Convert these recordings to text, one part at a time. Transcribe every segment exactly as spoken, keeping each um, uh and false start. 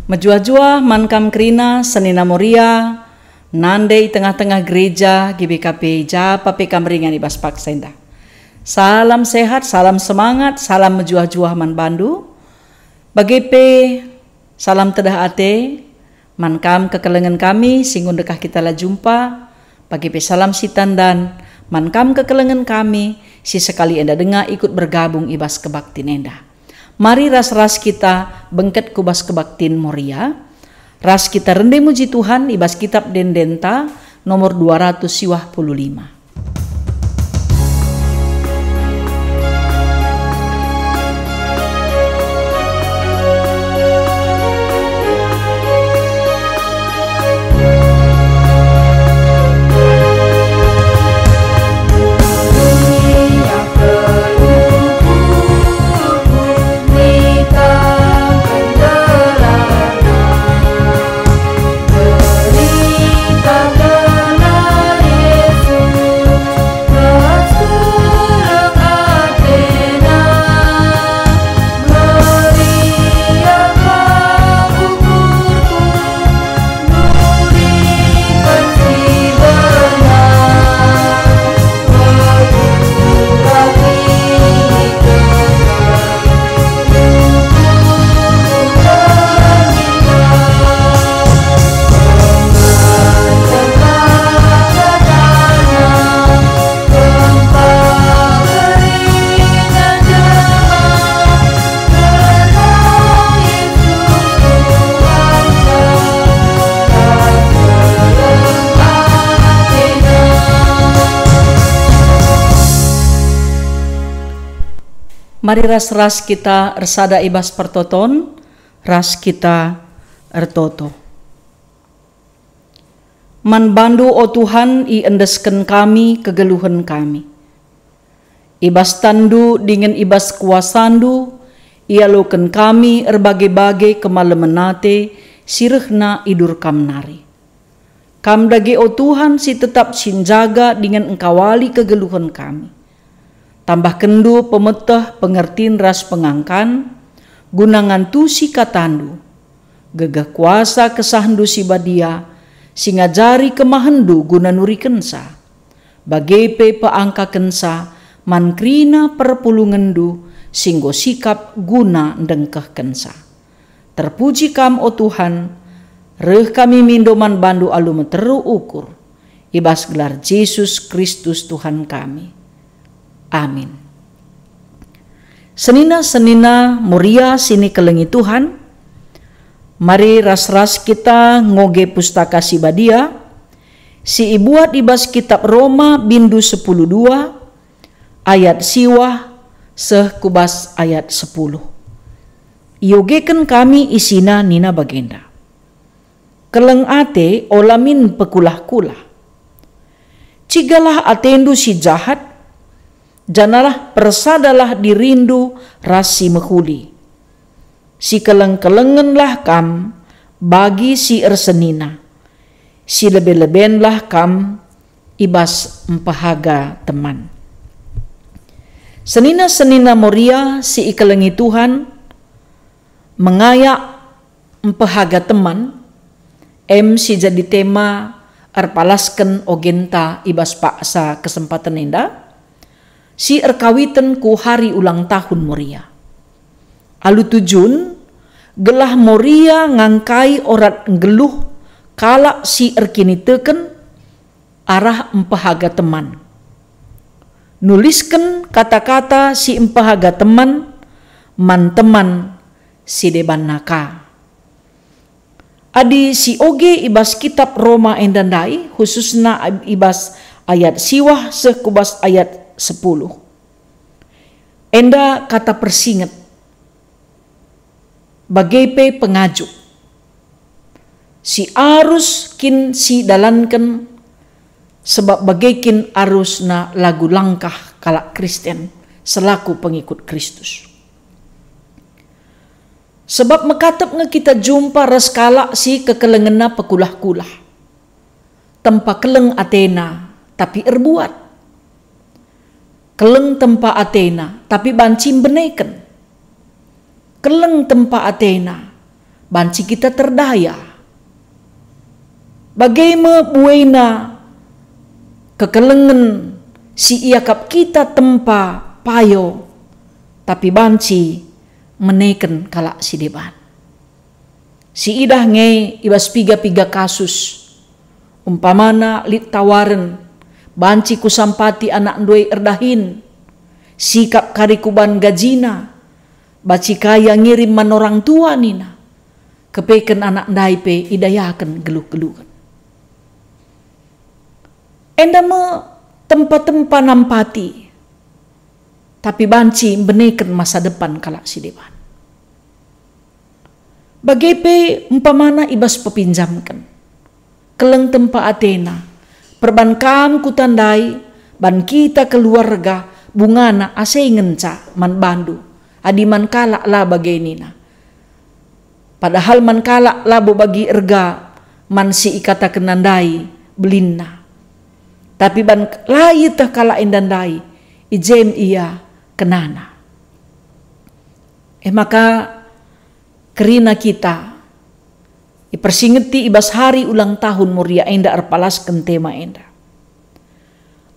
Mejuah-juah man kam kerina senina Moria, nande i tengah-tengah gereja G B K P i ja pe kam ringan i bas paksa enda. Salam sehat, salam semangat, salam mejuah-juah man bandu. Bage pe salam tedah ate man kam kekelengen kami si enggo ndekah kita la jumpa. Bage pe salam sitan dan man kam kekelengen kami si sekali enda denga ikut bergabung i bas kebaktin enda. Mari ras-ras kita bengket ku bas kebaktin Moria, ras kita rende muji Tuhan i bas kitab ende-endenta nomor dua ratus siwah puluh lima. Mari ras-ras kita ersada i bas pertoton, ras kita ertoto. Man bandu, o Tuhan, iendesken kami kegeluhen kami. I bas tanNdu dingen i bas kuasaNdu ialoken kami erbage-bage kemalemen ate si rehna idur Kam nari. Kam dage, o Tuhan, si tetap si njaga dingen engkawali kegeluhen kami. TambahkenNdu pemeteh, pengertin ras pengangkan, guna ngantusi kataNdu. Gegeh kuasa KesahNdu si Badia, si ngajari kemahenNdu guna nurikenca. Bage pe peangkakenca man kerina perpulungenNdu si enggo sikap guna ndengkehkenca. Terpuji Kam, o Tuhan, reh kami mindo man bandu alu meteruk ukur, i bas gelar Jesus Kristus Tuhan kami. Amin. Senina-senina Moria si ikelengi Tuhan, mari ras-ras kita ngoge Pustaka Si Badia, si ibuat i bas kitab Roma bindu sepuluh dua, ayat siwah seh ku bas ayat sepuluh. Iogeken kami isina nina bagenda, "Keleng ate, ola min pekulah-kulah. Cigalah atendu si jahat, janahlah persadalah dirindu ras si mehuli. Sikeleng-kelengenlah kam bagi si ersenina, silebe-lebenlah kam i bas mpehaga teman." Senina-senina Moria si ikelengi Tuhan, mengayak mpehaga teman, em si jadi tema erpalasken ogenta i bas paksa kesempaten enda, si erkawiten ku hari ulang tahun Moria. Alu tujun, gelah Moria ngangkai orat nggeluh kalak si erkiniteken arah mpehaga teman. Nulisken kata-kata si mpehaga teman man teman si debanna ka. Adi sioge i bas kitab Roma enda ndai, khususna i bas ayat siwah seh ku bas ayat sepuluh. Enda kata persinget, bage pe pengajuk, si arus kin sidalanken, sebab bage kin arusna lagu langkah kalak Kristen selaku pengikut Kristus. Sebab mekatep nge kita jumpa ras kalak si kekelengenna pekulah-kulah. Tempa keleng atena, tapi erbuat. Keleng tempa atena, tapi banci mbeneken. Keleng tempa atena, Banci kita terdaya. Bage me buena kekelengen si iakap kita tempa payo, tapi banci meneken kalak si deban. Siidah nge i bas piga-piga kasus, umpamana lit tawaren, banci kusampati anak ndue erdahin, sikap kari kuban gajina, banci ka ia ngirim man orang tua nina, kepeken anak ndai pe idayaken geluh-geluhen. Enda me tempa-tempa nampati, tapi banci mbeneken masa depan kalak si deban. Bage pe umpamana i bas pepinjamken. Keleng tempa atena, perban kam kutandai, ban kita keluarga bungana ase ngenca man bandu, adi man kalak la bage nina. Padahal man kalak labo bagi erga man si ikatakenna ndai belinna. Tapi ban la ieteh kalak enda ndai, i jem ia kenana. E maka, kerina kita ipersingeti i bas hari ulang tahun Moria enda erpalasken tema enda.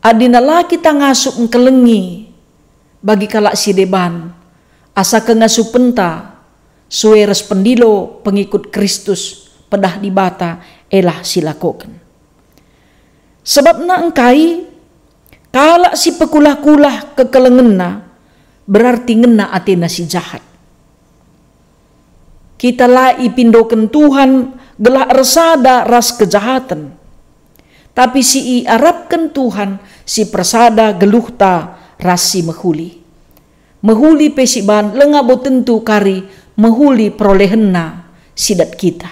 Adina la kita ngasup engkelengi bagi kalak si deban, asa kengasupenta sue ras pendilo pengikut Kristus pedah Dibata elah silakoken. Sebabna engkai kalak si pekulah-kulah kekelengenna berarti ngena atena si jahat. Kita la ipindoken Tuhan gelah ersada ras kejahaten, tapi si iarapken Tuhan si persada geluhta ras si mehuli. Mehuli pe si ban langa bo tentu kari mehuli perolehenna si dat kita.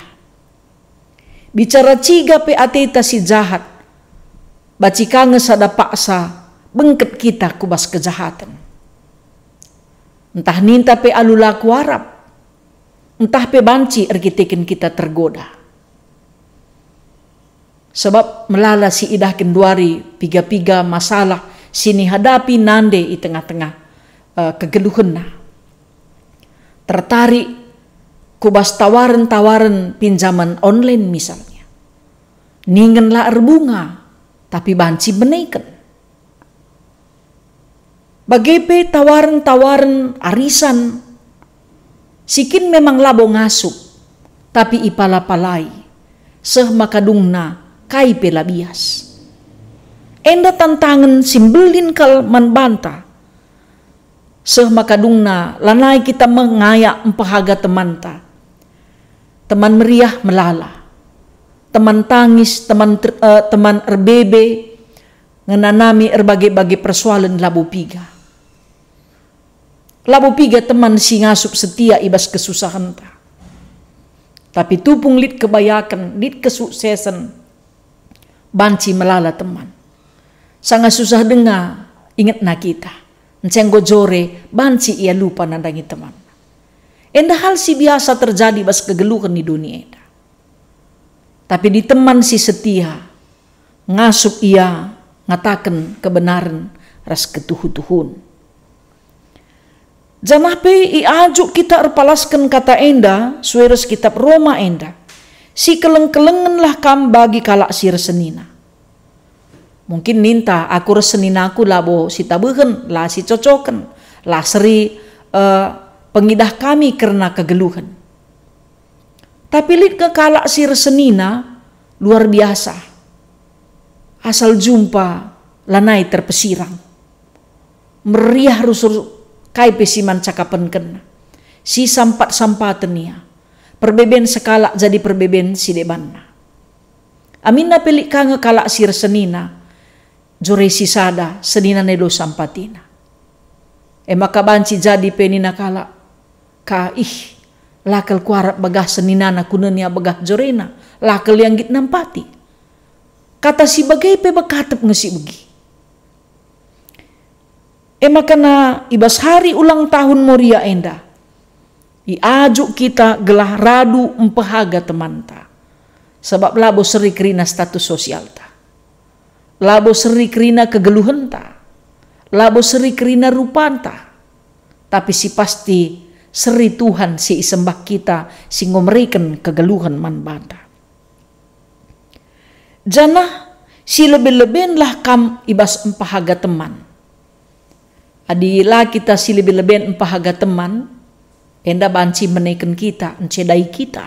Bicara ciga pe ateta si jahat, banci ka nge sada paksa bengket kita ku bas kejahaten. Ntah ninta pe alu la kuarap, ntah pe banci erkiteken kita tergoda. Sebab melala si idah genduari piga-piga masalah si nihadapi nande i tengah-tengah, eh, kegeluhenna. Tertarik ku bas tawaren-tawaren pinjaman online misalnya. Ningen la erbunga, tapi banci beneken. Bage pe tawaren-tawaren arisan si kin memang labo ngasup, tapi ipala-palai, seh maka dungna kai pe la bias. Enda tantangen si mbelin kal man banta, seh maka dungna lanai kita mengayak mpehaga temanta. Teman meriah melala. Teman tangis, teman ter-, eh, teman erbebe, ngenanami erbage-bage persoalen labo piga. Labo piga teman si ngasup setia i bas kesusahenta. Tapi tupung lit kebayaken, lit kesuksesen, banci melala teman. Sanga susah denga ingetna kita. Encenggo jore, banci ia lupa nandangi teman. Enda hal si biasa terjadi bas kegeluhen i doni enda. Tapi di teman si setia, ngasup ia ngataken kebenaren ras ketuhu-tuhun. Janah pe iajuk kita erpalasken kata enda sue ras kitap Roma enda, "Sikeleng-kelengenlah kam bagi kalak si ersenina." Mungkin ninta, "Aku ras seninaku labo sitabehen, la sicocoken, la seri, eh, pengidah kami kerna kegeluhen." Tapi lit nge kalak si ersenina luar biasa. Asal jumpa lanai terpesirang. Meriah rusur kai pe si man cakapenkenna. Si sampat-sampaten ia. Perbeben sekalak jadi perbeben si debanna. Aminna pe lit ka nge kalak si ersenina, jore si sada senina nelo sampatina. E maka banci jadi pe nina kalak, "Ka, ih, la kal kuarap bagah seninana kunenia bagah jorena, la kal ia nggit nampati." Kata si bage pe bekatep nge si begi. E maka na i bas hari ulang tahun Moria enda, iajuk kita gelah radu mpehaga temanta, sabap labo seri kerina status sosialta. Labo seri kerina kegeluhenta, labo seri kerina rupanta, tapi si pasti seri Tuhan si isembah kita, si enggo mereken kegeluhen man banta. Janah si lebe-lebenlah kam i bas mpehaga teman. Adi la kita si lebe-leben mpehaga teman, enda banci meneken kita, ncedai kita.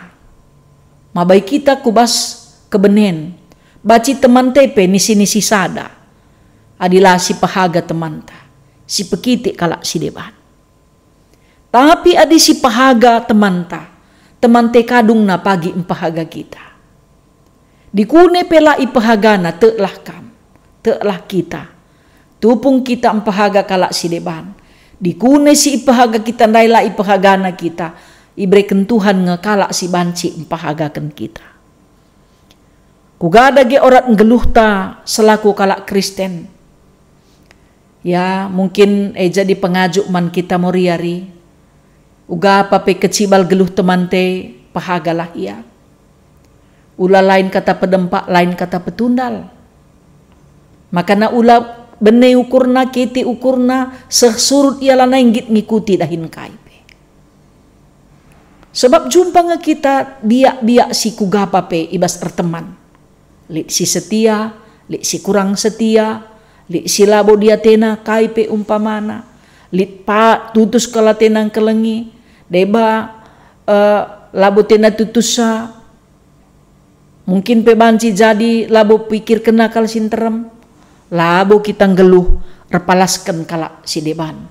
Mabai kita ku bas kebenen, banci temanta pe nisi-nisi sada. Adi la sipehaga temanta, sipekitik kalak si deban. Tapi adi sipehaga temanta, temanta kadungna pagi mpehaga kita. Dikune pe la ipehagana, teklah kam, teklah kita. Tupung kita mpehaga kalak si deban. Dikune si ipehaga kita ndai la ipehagana kita, ibereken Tuhan nge kalak si banci mpehagaken kita. Kuga dage orat nggeluhta selaku kalak Kristen? Ya, mungkin e jadi pengajuk man kita moriari. Uga apa pe kecibal geluh temanta, pehagalah ia. Ula lain kata pedempak, lain kata petundal. Makana ula bene ukurna, kitik ukurna, seh surut ia lanai nggit ngikuti dahin kai pe. Sebab jumpa nge kita biak-biak si kuga apa pe i bas erteman. Lit si setia, lit si kurang setia, lit si labo diatena kai pe umpamana, lit pa tutus kal atena ngkelengi, deba, eh, labo tena tutussa, mungkin pe banci jadi labo pikirkenna kal si nterem. Labo kita nggeluh erpalasken kalak si deban,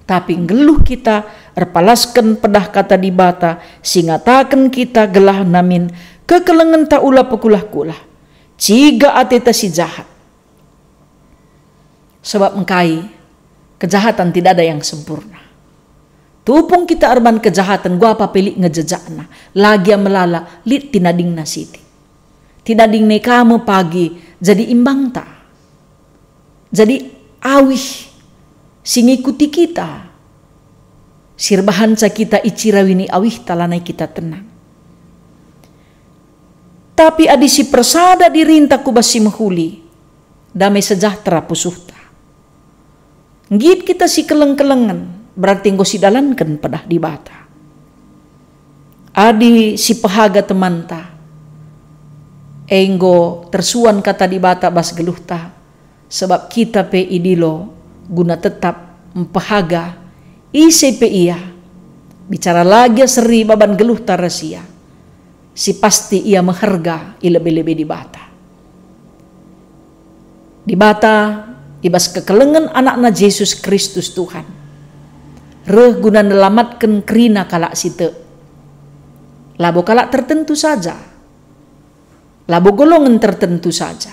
tapi nggeluh kita erpalasken pedah Kata Dibata si ngataken kita gelah namin kekelengenta ula pekulah-kulah, ciga ateta si jahat. Sebab engkai? Kejahatan tidak ada yang sempurna. Tupung kita erban kejahatan, uga apa pe lit nge jejakna, la gia melala, lit tinadingna sitik. Tinadingna ka me pagi jadi imbangta, jadi awih si ngikuti kita, si erbahanca kita icirawini awihta, lanai kita tenang. Tapi adi sipersada dirinta ku bas si mehuli, damai sejahtera pusuhta. Nggit kita sikeleng-kelengen, berarti enggo sidalanken pedah Dibata. Adi sipehaga temanta, enggo tersuan Kata Dibata bas geluhta, sebab kita pe idilo guna tetap mpehaga ise pe ia, bicara la gia seri baban geluhta ras ia, si pasti ia meherga i lebe-lebe Dibata. Dibata, i bas kekelengen Anakna Jesus Kristus Tuhan, reh guna nelamatken kerina kalak si tek. Labo kalak tertentu saja, labo golongen tertentu saja,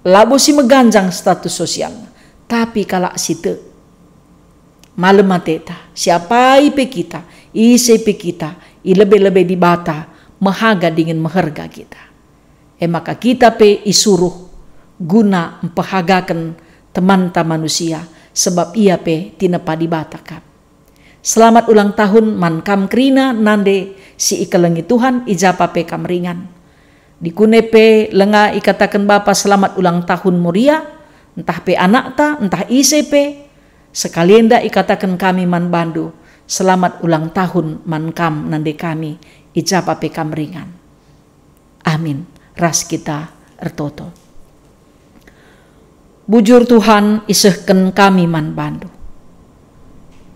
labo si meganjang status sosialna, tapi kalak si tek. Malem ateta, siapai pe kita, ise pe kita, i lebe-lebe Dibata mehaga dingen meherga kita. E maka kita pe isuruh guna mpehagaken temanta manusia, sebab ia pe tinepa Dibata kap. Selamat ulang tahun man kam kerina nande si ikelengi Tuhan, i ja pa pe kam ringan. Dikune pe langa ikataken bapa selamat ulang tahun Moria, ntah pe anakta, ntah ise pe, sekali enda ikataken kami man bandu, selamat ulang tahun man kam nande kami, i ja pa pe kam ringan. Amin. Ras kita ertoto. Bujur Tuhan, isehken kami man bandu.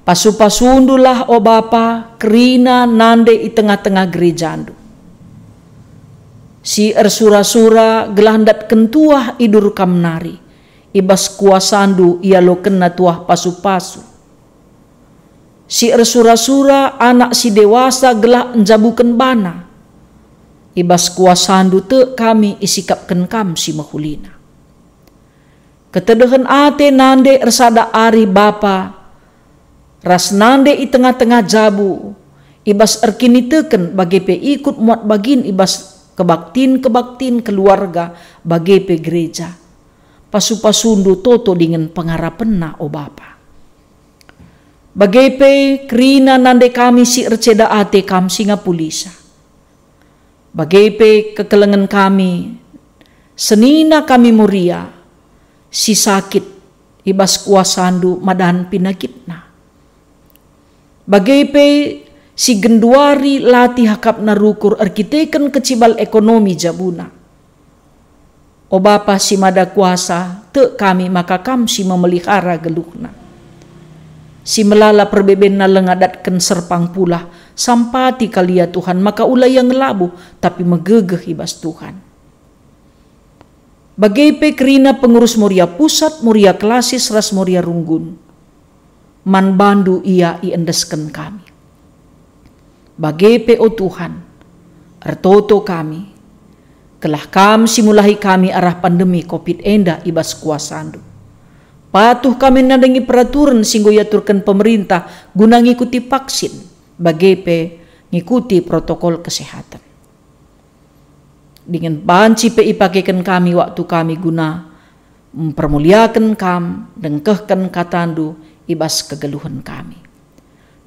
Pasu-pasundulah, o Bapa, kerina nande i tengah-tengah gerejandu. Si ersura-sura gelah ndatken tuah idur kam nari, i bas kuasandu ialokenna tuah pasu-pasu. Si ersura-sura anak si dewasa gelah njabuken bana. I bas kuasandu tek kami isikapken kam si mehulina. Ketedehen ate nande ersada arih Bapa, ras nande i tengah-tengah jabu, i bas erkiniteken bage pe ikut muat bagin i bas kebaktin-kebaktin keluarga bage pe gereja. Pasu-pasundu toto dingen pengarapenna, o Bapa. Bage pe kerina nande kami si erceda ate kam si ngapulisa. Bage pe kekelengen kami, senina kami Moria, si sakit, i bas kuasandu madan pinakitna. Bage pe si genduari latih akapna rukur erkiteken kecibal ekonomi jabuna. O Bapa si Mada Kuasa, tek kami maka Kam si memelihara geluhna. Si melala perbebenna langa datken serpang pulah, sampati kal ia Tuhan, maka ula ia ngelabuh, tapi megegeh i bas Tuhan. Bage pe kerina pengurus Moria Pusat, Moria Klasis, ras Moria Runggun. Man bandu ia iendesken kami. Bage pe, o Tuhan, ertoto kami, gelah Kam si mulahi kami arah pandemi covid enda i bas kuasaNdu. Patuh kami nandangi peraturen si enggo iaturken pemerintah guna ngikuti vaksin, bage pe ngikuti protokol kesehatan. Dingen banci pe ipakeken kami waktu kami guna mpermuliaken Kam, ndengkehken kataNdu i bas kegeluhen kami.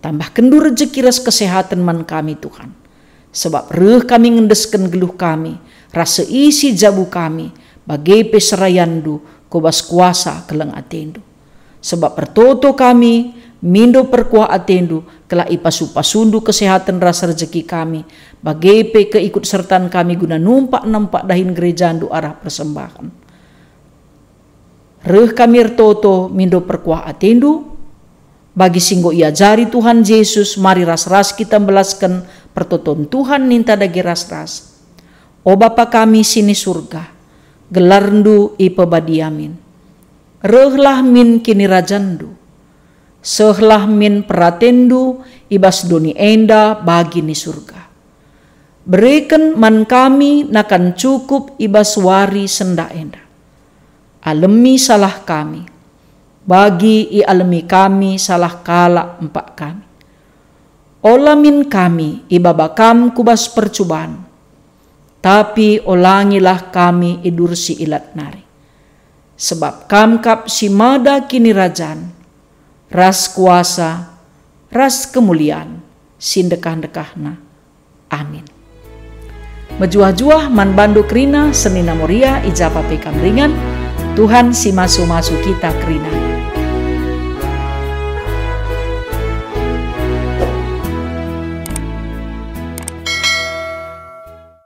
TambahkenNdu rejeki ras kesehaten man kami, Tuhan, sabap reh kami ngendesken geluh kami, ras seisi jabu kami, bage pe serayanNdu ku bas kuasa keleng ateNdu. Sebab ertoto kami, mindo perkuah ateNdu, gelah ipasu-pasuNdu kesehaten ras rejeki kami, bage pe keikut sertan kami guna numpak nempak dahin gerejaNdu arah persembahen. Reh kami ertoto mindo perkuah ateNdu, bagi si enggo iajari Tuhan Jesus, mari ras-ras kita mbelasken pertoton Tuhan ninta dage ras-ras. O Bapa kami si ni Surga, gelarNdu ipebadia min. Rehlah min kinirajanNdu. Sehlah min peratenNdu i bas doni enda bagi ni Surga. Bereken man kami nakan cukup i bas wari sendah enda. Alemi salah kami, bagi ialemi kami salah kalak empak kami. Ola min kami ibaba Kam ku bas percuban, tapi olangilah kami idursi ilat nari. Sebab Kam kap si mada kinirajan, ras kuasa, ras kemulian si ndekah-ndekahna. Amin. Mejuah-juah man bandu kerina senina Moria i japa pe kam ringan, Tuhan si masu-masu kita kerina.